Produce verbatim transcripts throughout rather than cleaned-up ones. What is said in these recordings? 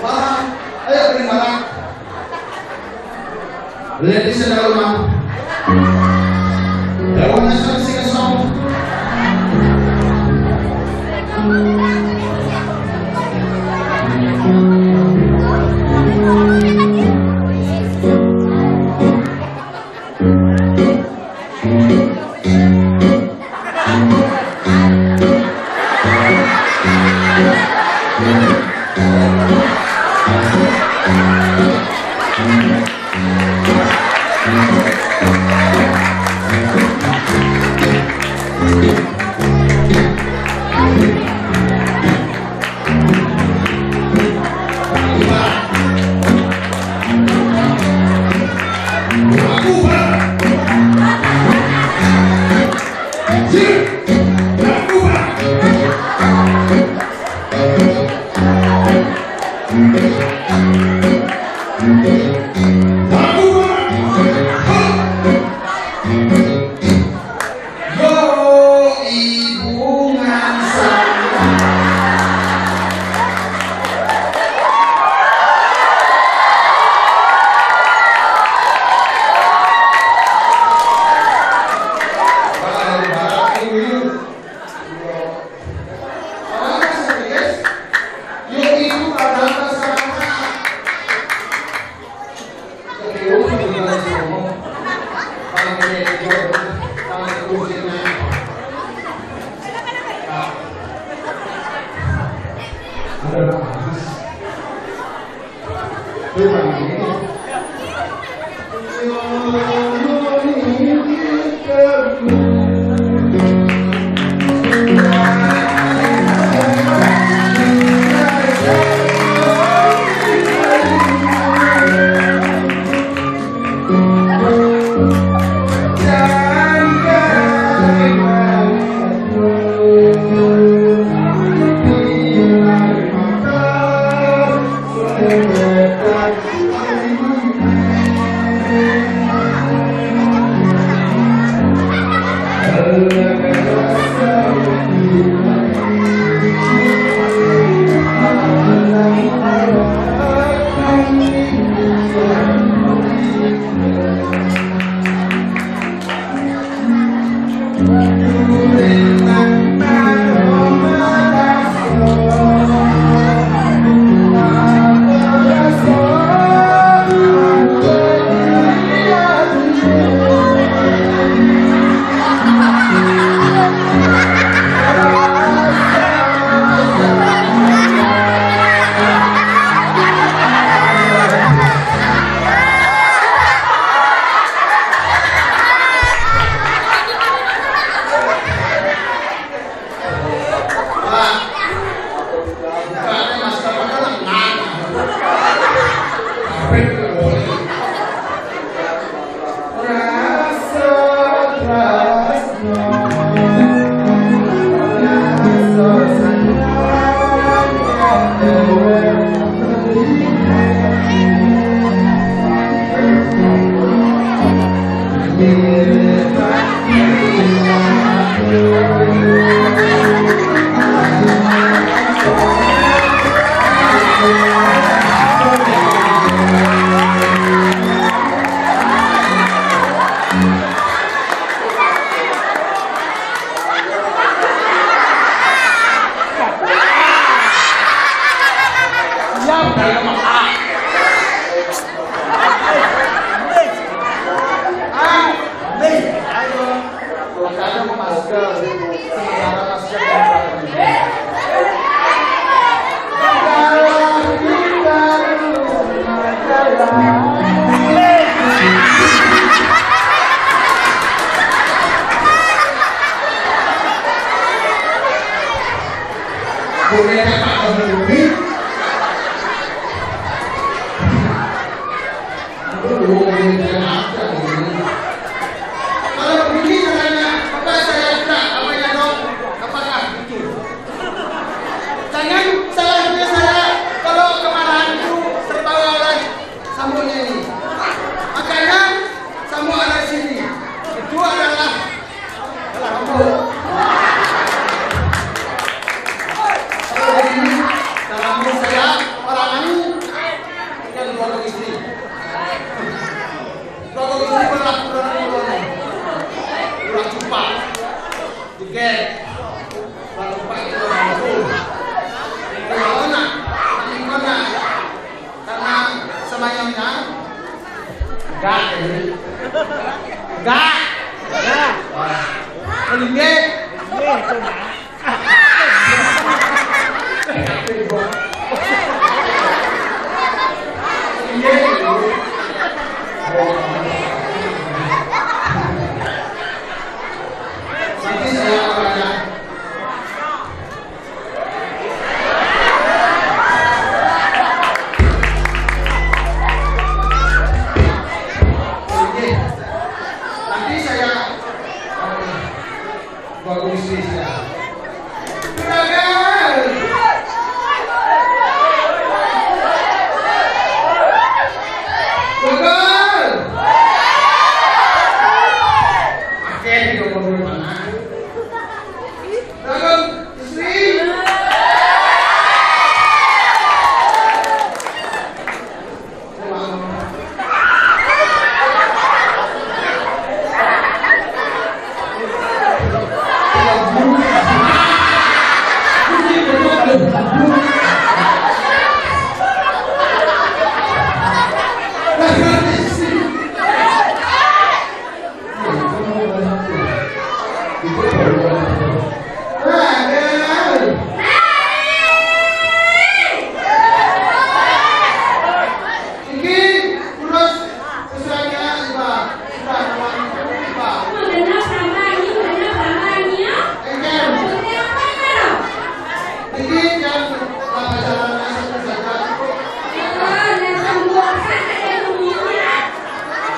Para, ayo, bring para. Ladies and gentlemen, everyone is dancing a song. Enggak, ya. Enggak. Ya. Wah. Linggih. Linggih, itu, Mak. Linggih. Nanti saya akan Oke. Nanti saya, eh, bagus sih, ya. Juragan! Juragan! Oke, di nomor mana? Juragan, istri! Iki terus sesuainya Iba. Iba, Iba. Bener sama ini, bener sama ini, ya. Engkel. Bener apa, ya? Iki yang apa jalannya satu saja. Ya, dan sembuhkan ada dunia.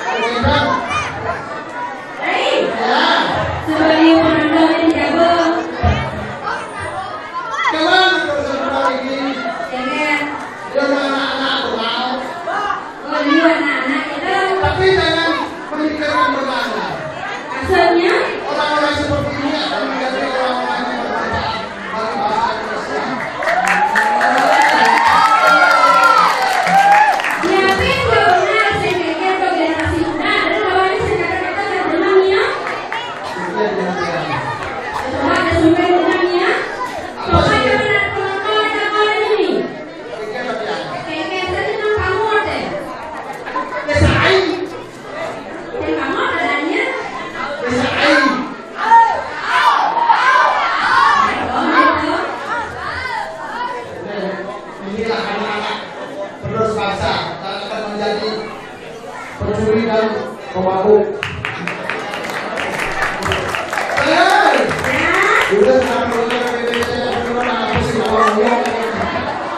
Engkel. Hei, ya. Sebagai penonton yang jago. Jangan terus ini. Jangan. Dia anak-anak kenal. Oh, you anak-anak itu. Tapi jangan memikirkan berlama. Maksudnya? Orang-orang seperti ini akan menjadi orang-orang yang bermanfaat bagi bangsa Indonesia. Siapa yang udah benar, saya pikir ke generasi muda, dan lawannya saya kata-kata yang benar, ya. Sekian dari saya. Coba ada survei benar, ya. Coba yang benar, penonton ada mana ini? Sekian dari saya. Kayak saya kenal kamu, deh. Ya, saya. Inilah anak-anak penerus bangsa yang akan menjadi pencuri dan pemabuk. Hei! Udah, kenapa lu, kenapa lu, kenapa lu, kenapa sih, apa lu,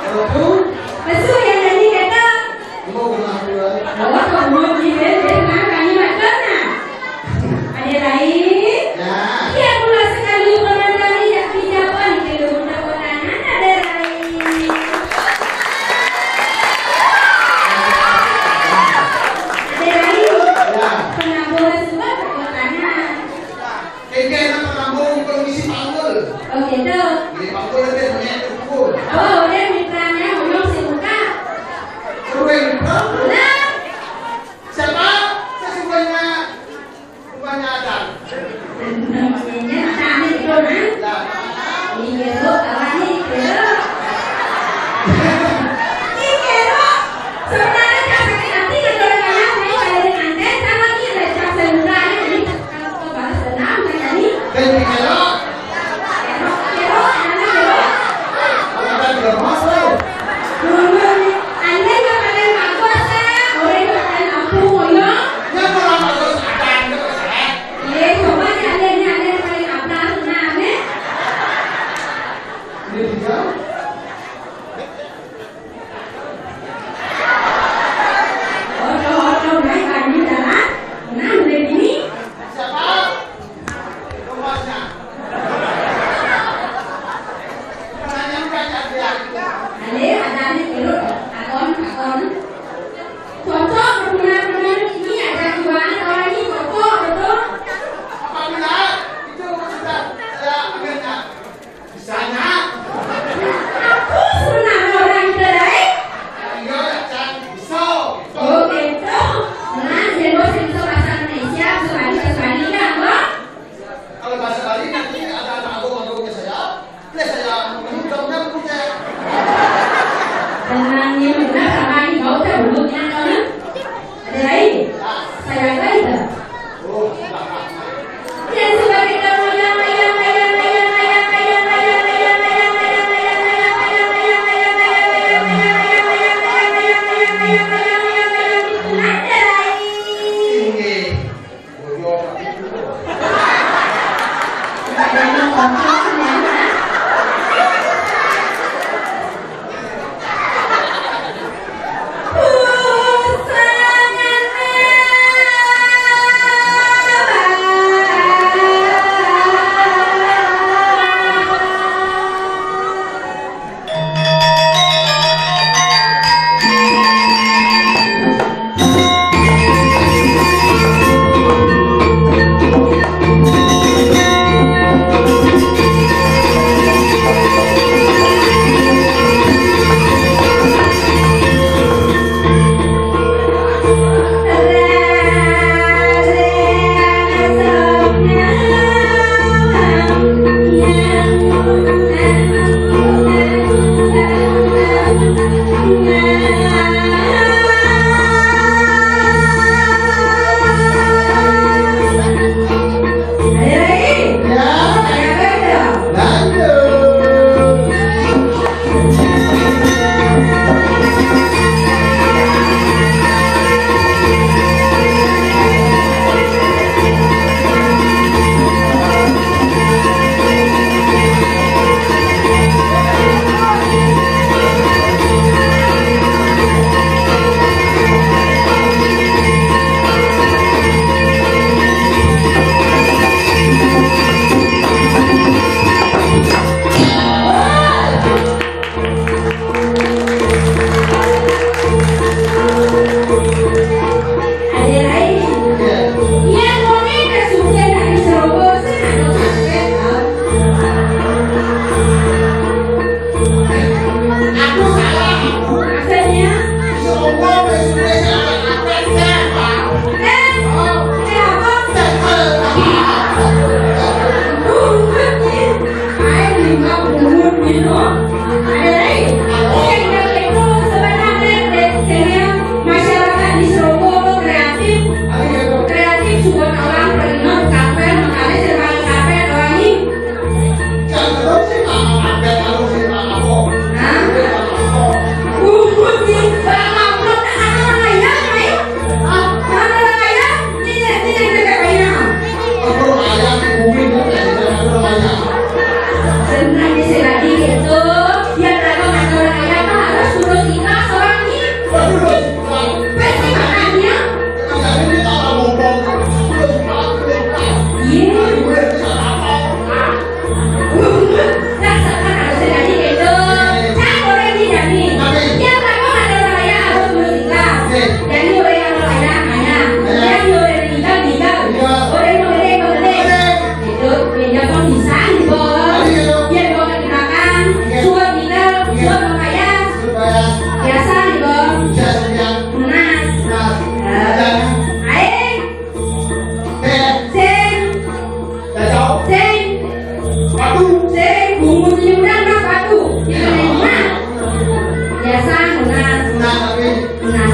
kenapa lu? Besok yang tadi kata Awak kamu di benteng makan ni makan nah. Ada lain? Ya. Dia pula sekali orang tadi yang di Japan ke rumah kotanan ada lain. Ada lain? Ya. Kenapa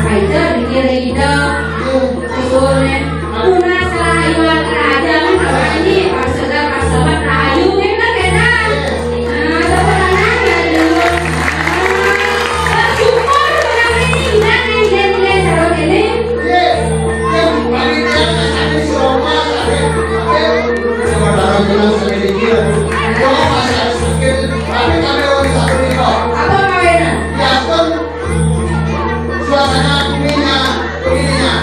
Aida, dikira Ida. Usulnya. Tunas rahayu aja, sama ini, pas segar, pas sabar, rahayu, ini kan beda. Nah, coba tenang ya dulu. Nah, bersyukur, tenang ini, Ida, ini, ini, ini, terus ini. Apa kawinnya? Suasana dunia, dunia.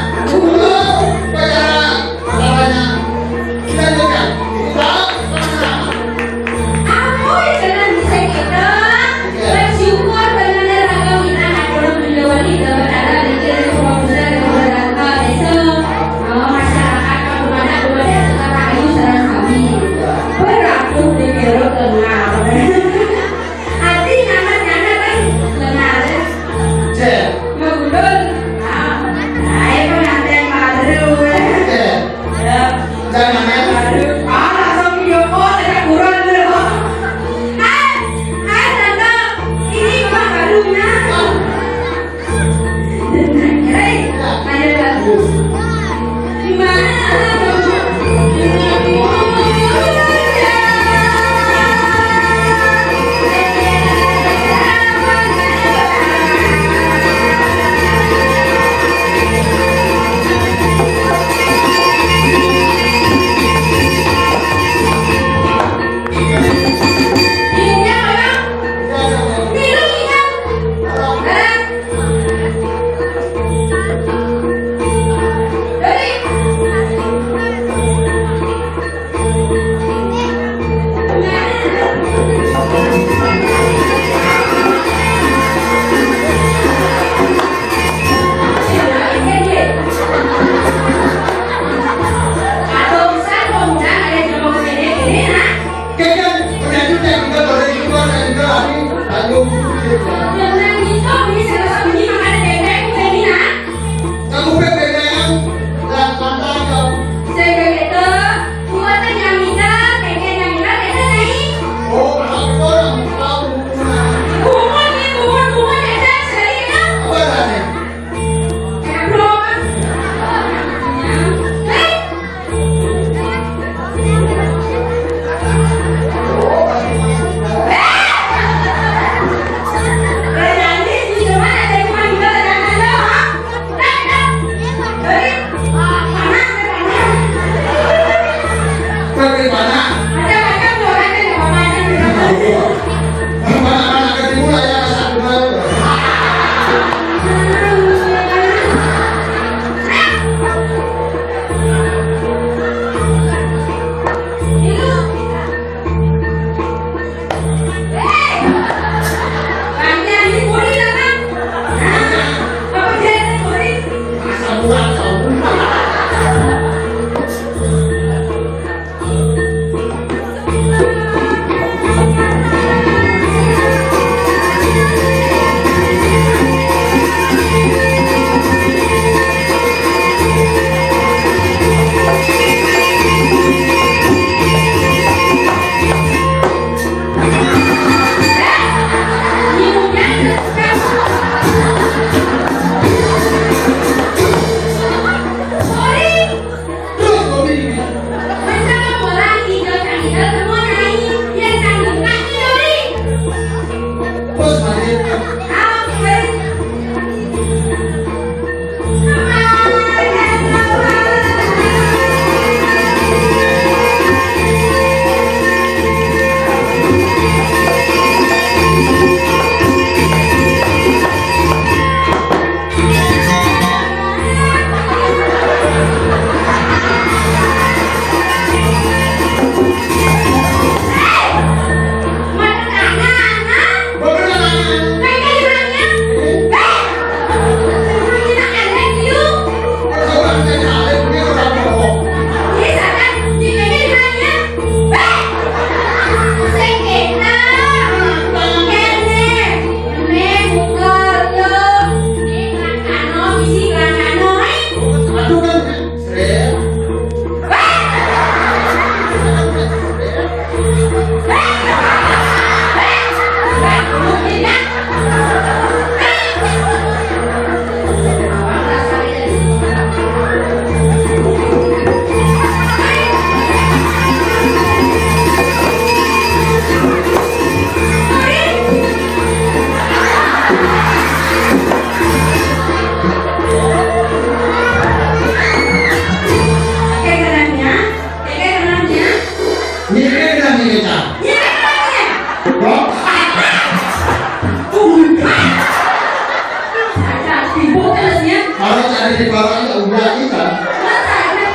Kalau cari di bawah ada udah kita. Masa ada?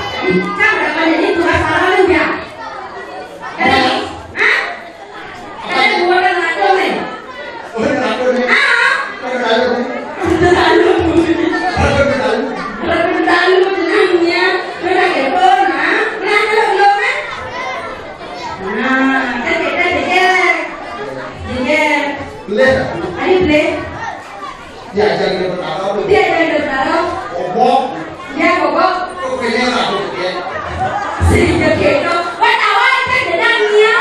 Kan ada banyak itu, asal ada udah. Ada? Hah? Ada dua orang ngaco nih. Oh, ini ngaco nih. Ah. Ada ngaco nih. Ada ngaco. Ada ngaco. Ada ngaco, tenangnya. Udah kepo, nah. Nah, kalau belum, kan? Nah, kan kita jejer. Jejer. Boleh. Ayo, boleh. Diajak ke Betaro. Diajak ke Betaro. Obok. Iya, obok. Kok kayaknya nggak ada ya? Sehingga dia itu, wah, tawa aja, tenang ya.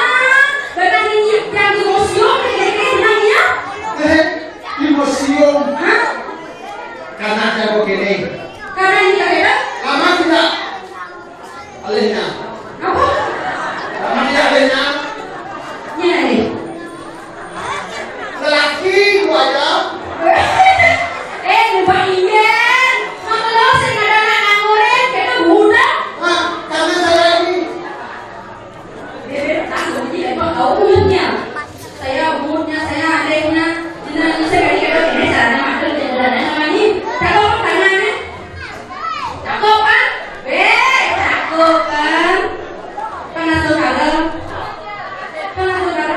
Tenang ini yang di museum, ini tenang ya. Eh, di museum. Hah? Karena ada begini. Karena ini ada? Lama tidak? Alihnya. Apa? Lama tidak alihnya? Ini. Lelaki, gua aja. Eh, lupa ingin. Maka lo sing ada anak murid, kita budak. Ah, karena saya ini. Dia, dia, ah, dia, dia, tahu umurnya. Saya umurnya, saya adiknya. Jenengan saya balik ke sini, saya ada makan, saya ada nanya sama ini. Cakep apa tangannya? Cakep kan? Eh, cakep kan? Pernah saudara? Pernah saudara?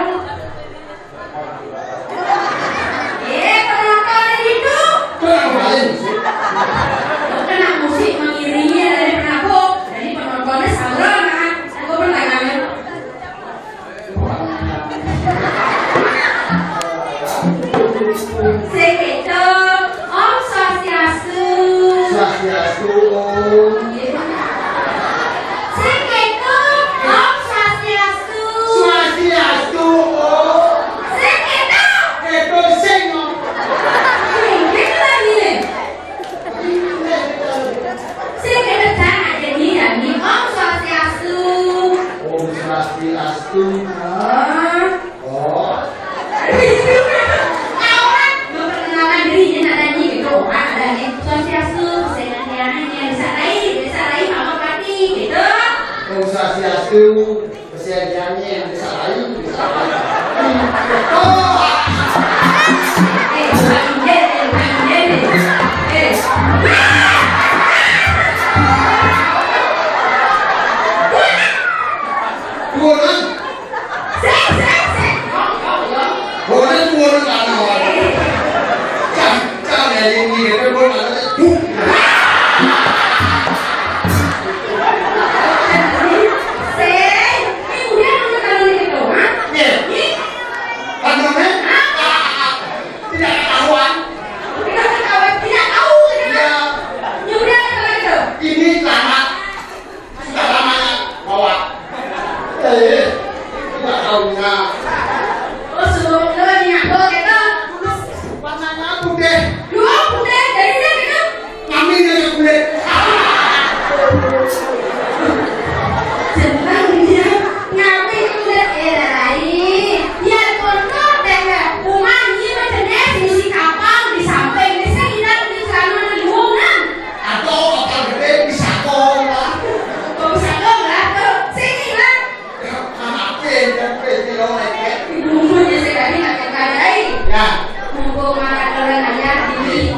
Eh, penonton itu. Kenapa kalian? Kena musik mengiringi dari penabuk. Jadi penontonnya salah, nah. Aku pertanyaan. Sing ketok, Om Swastiastu. Swastiastu, Om. Sing ketok, Om Swastiastu. Swastiastu, Om. Sing ketok. Ketok sing, Om. Sing ketok lagi nih. Sing ketok jangan aja nih, ya, nih. Om Swastiastu. Om Swastiastu. Oh. Oh. Orang memperkenalkan diri, jadi ada nih gitu. Orang ada nih. Swastiastu, saya Tiana, yang bisa lain, bisa lain, apa pati gitu. Om Swastiastu, kesian Tiana yang bisa lain, bisa lain. Oh. Eh, Pak Injen, eh, Pak Injen, eh. Eh. Dua orang. Sik, sik, sik. Yong, yong, yong. Boleh turun tanah orang. Cang, cang ya, ini kita buat anak itu. Sik, ini udah nonton tanah itu, ha? Iya. Ini? Tanahnya? Hah? Tidak ketahuan. Tidak ketahuan, tidak tahu, tidak. Iya. Ya udah, nonton itu. Ini selamat. Sudah lamanya bawa. Eh, tidak tahunya. Oh, suruh ke minyak lo gitu. Warnanya putih. Dua putih, dari dia gitu. Kami dari kulit. Senang dia. Ngapain kulit? Eh, dari. Ya, kotor deh. Rumah ini macam dia, isi kapal di samping. Ini saya tidak di sana, di rumah. Atau kapal gede bisa kok, Pak. Kok bisa kok, Pak? Tuh, sini, Pak. Anak pinter, pinter, pinter. Ibu umurnya sekali makin pandai. Ya. Mumpung makan orang ayah ini.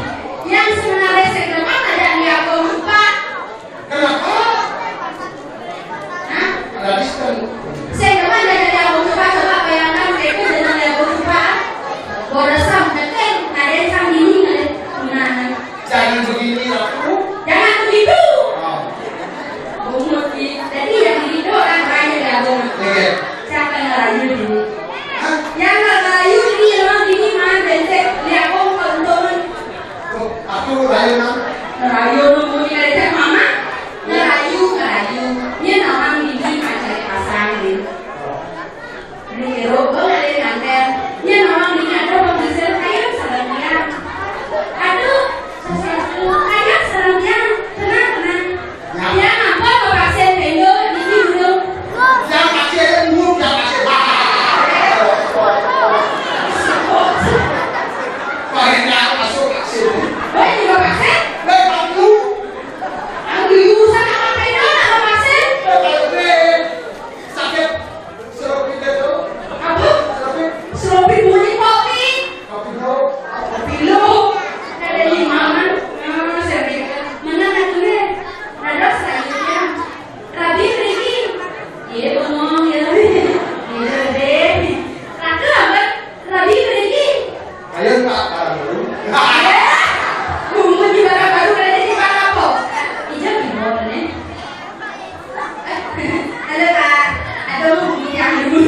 Yang sebenarnya saya kenapa tidak diaku lupa? Kenapa? Hah? Ada diskon. Saya kenapa tidak diaku lupa? Coba bayangkan, saya itu dengan diaku lupa. Boros sama, ada yang sama ini, ada yang mana? Jangan begini, Ratu. Jangan begitu. Oh. Bungut, Ki. Jadi yang begitu orang banyak ya, Bung. Iya. Siapa yang ngerayu ini? Hah? Yang nggak ngerayu ini, emang ini mah, bencet. Lihat, Bung, keuntungan. Oh, aku rayu, Nang. Ngerayu, lu mau ngajak mama? Ngerayu, ngerayu. Ini orang ini mah cari pasang, nih. Oh. Ini rokok ada yang nganter. Ini orang ini ada pembelajaran kayak salah dia. Aduh, sesuatu kayak salah dia. Bungut di barang baru berarti di mana, Po? Ijo di mana, nih? Halo, Kak. Aduh, mau beli yang dulu.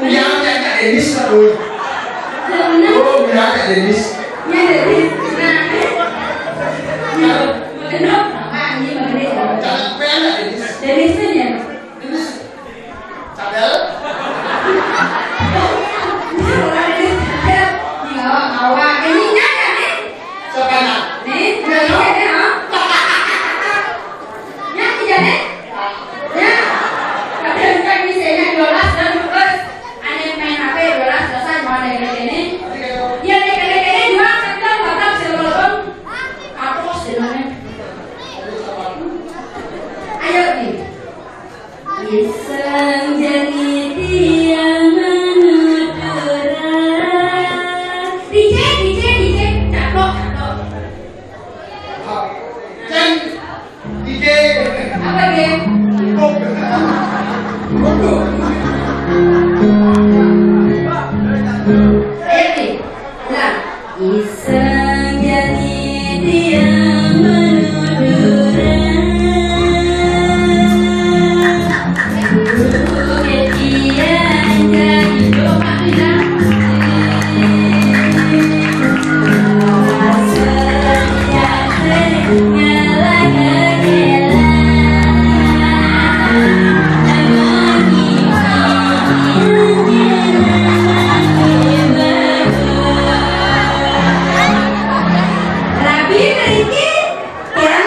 Kuliah Kak Denis lah, Bun. Halo, Bun. Oh, kuliah Kak Denis. Iya, Denis. Nah. Iya, kenapa? Ah, ini Bang Denis. Jangan P N Kak Denis. Denis tuh ya? Denis. Cadel? Iya, Denis. Cadel. Iya, awak. Ini nyata, nih. Siapa, Nak? Nih, udah lihat ya, ha? Ya, iya, nih. Ya. Tapi yang kan misalnya dua belas dan terus, ada yang main H P, dua belas, selesai, mau ada yang ini. Dia naik-naik ini juga, tapi dia nggak tahu siapa, Bang. Kapos, dia namanya. Ayo, nih. Iseng jani tiang menuturang. D J, D J, D J. Cakep, cakep. Jen, D J. Apa, Jen? Waduh. Waduh. Ayo, nih. Ulang. Iseng jani tiang menuturang. Guru ketian jani doa bilang. Asal yang ngalah-ngalah. Rabi mriki, ya.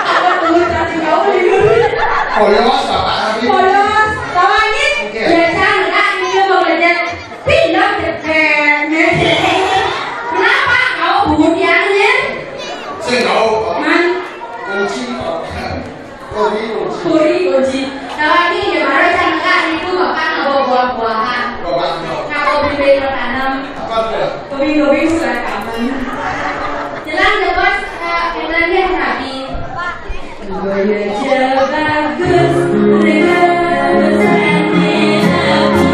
Apa tunggu tadi kau di dulu? Polos, Bapak Rabi. Polos, Bapak ini. Oke. Biasa enggak, ini mau belajar. Pindah ke. Kenapa kau bungut yang ini? Sing kau. Man. Kunci. Kuri kunci. Kuri kunci. Nah, ini ya, baru saya nggak itu Bapak nggak bawa buah-buahan. Bapak nggak. Nggak bawa bibit tanam. Apa tuh? Kopi-kopi sudah kangen. Jelang ya, Bos. Eh, yang lainnya yang rapi. Boyo aja bagus, mereka besar di hati.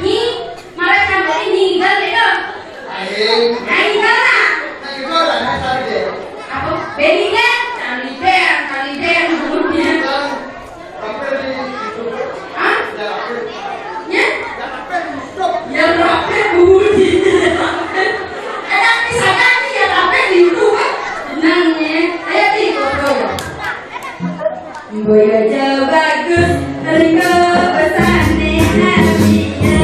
Nyi, marah sampai ninggal itu. Aing. Aing kalah. Nah, itu lah, nah, tadi deh. Apa? Benikan, kali ber, kali ber, mulutnya. Tapi di itu. Hah? Ya, apa? Ya? Ya, apa? Budi. Ada misalkan nih, ya, apa di itu, kan? Tenang, ya. Ayo, Ti, ngobrol. Boyo aja bagus, ringko pesane hatinya.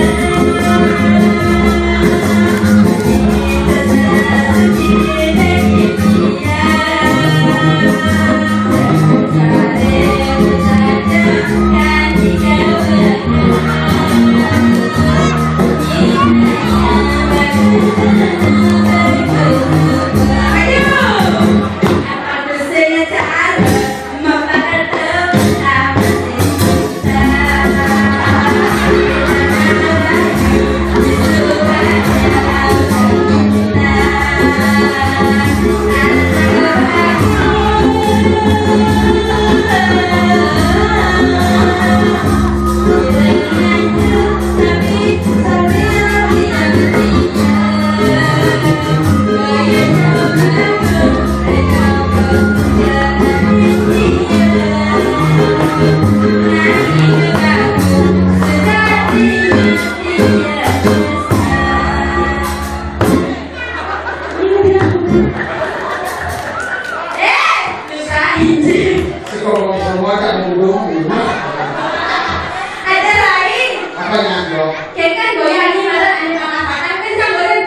Ada lain. Apa nyandok? Kayak kan goyang ini, malah ada patah-patah, kan, kan, kan.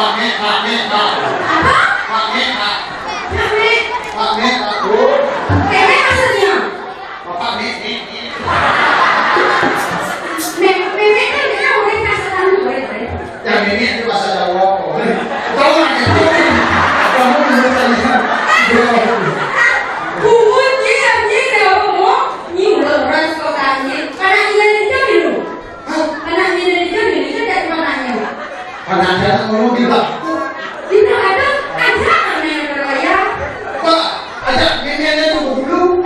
Pak Mek, Pak Mek, Pak. Apa? Pak Mek, Pak. Pak Mek. Pak Mek, Pak. Bu. Mek Mek maksudnya? Bapak Mek, Mek, Mek. Mek, Mek Mek kan dia boleh kasar, boleh, boleh. Yang ini itu bahasa Jawa, boleh. Tahu nggak itu? Kamu menurut saya. Bungut dia, dia dia apa mau? Ini udah beras kok tanya. Karena iya dia minum. Hah? Karena iya dia minum, itu dari mananya? Panadang ngomong di bawah. Di bawah ada, ada namanya berlayar. Pak, ada mimiannya tuh dulu.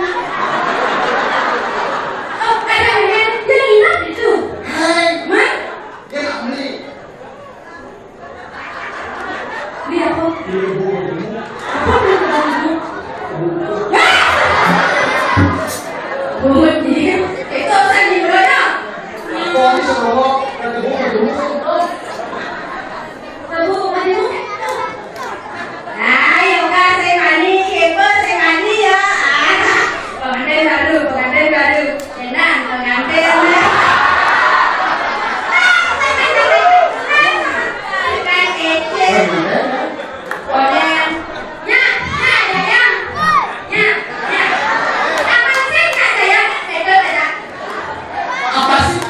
Oh, ada mimian, dia nginap itu. Hai. Mas? Dia nggak beli. Beli apa? Beli buku dulu. Apa beli buku? Buku dia. Itu urusan di mana? Aku habis sama kata buku dulu. Ayo, Kak, saya mandi, Ibu, saya mandi ya. Ah, pengantin baru, pengantin baru. Tenang, pengantin. Bukan kecil. Boleh. Ya, ya, ya, ya. Ya, ya. Apa sih, Kak, saya? Saya tahu, saya tahu. Apa sih?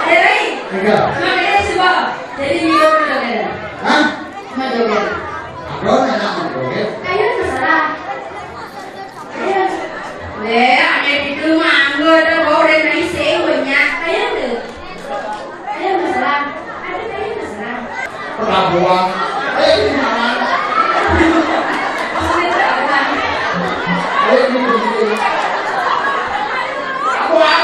Ada lagi? Enggak. Makanya coba. Jadi, dia udah ada. Hah? Cuma joget. Abang enak joget. Ayo, terserah. Ayo. Weh, ada di rumah, anggur, ada bau dan main sewanya. Ayo, tuh. Ayo, terserah. Ada, ayo, terserah. Pelabuhan. Eh, ini mana? Maksudnya pelabuhan. Eh, ini begini. Pelabuhan.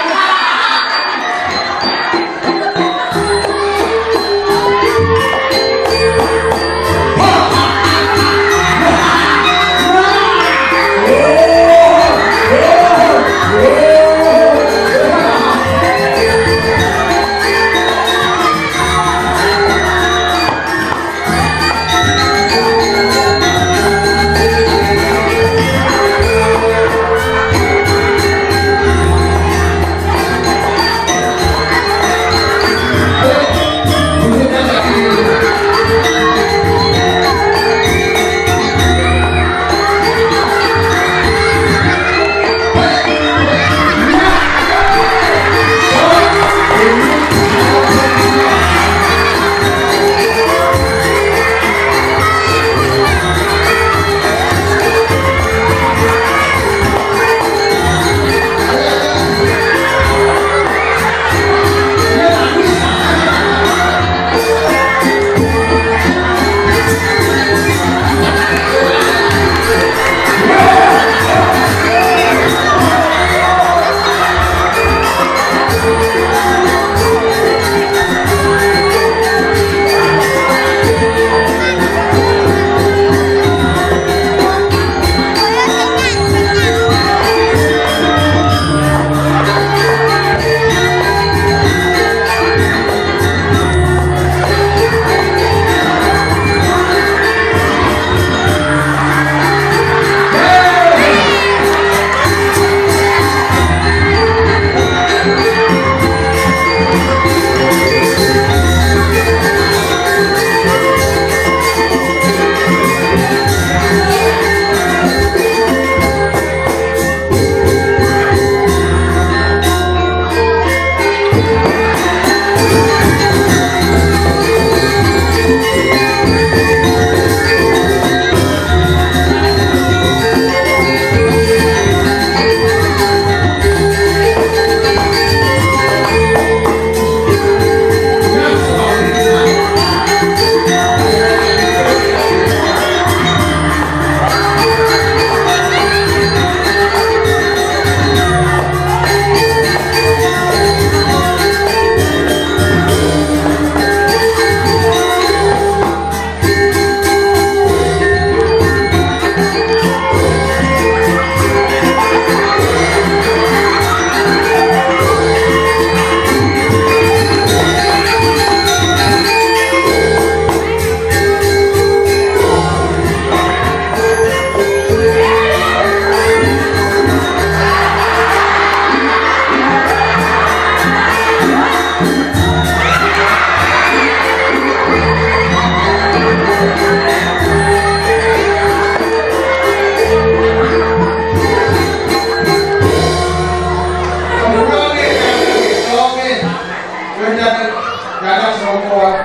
Gagang serongkol.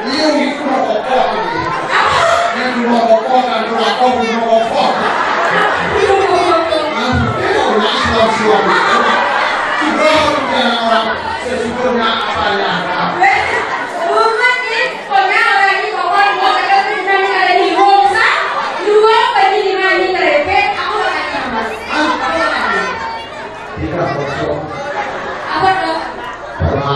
Liu itu mau kokok ini. Ini cuma kokok kan, aku lapor cuma kokok. Nah, itu udah suam-suam. Sudah punya orang sesungguhnya apa yang ada. Bukan nih, pokoknya orang ini pokoknya mau kata tuh cuma ada di Wongsa, dua bagi lima ini terepet, aku akan tambah. Ah, apa lagi? Tiga kosong. Apa tuh? Perma.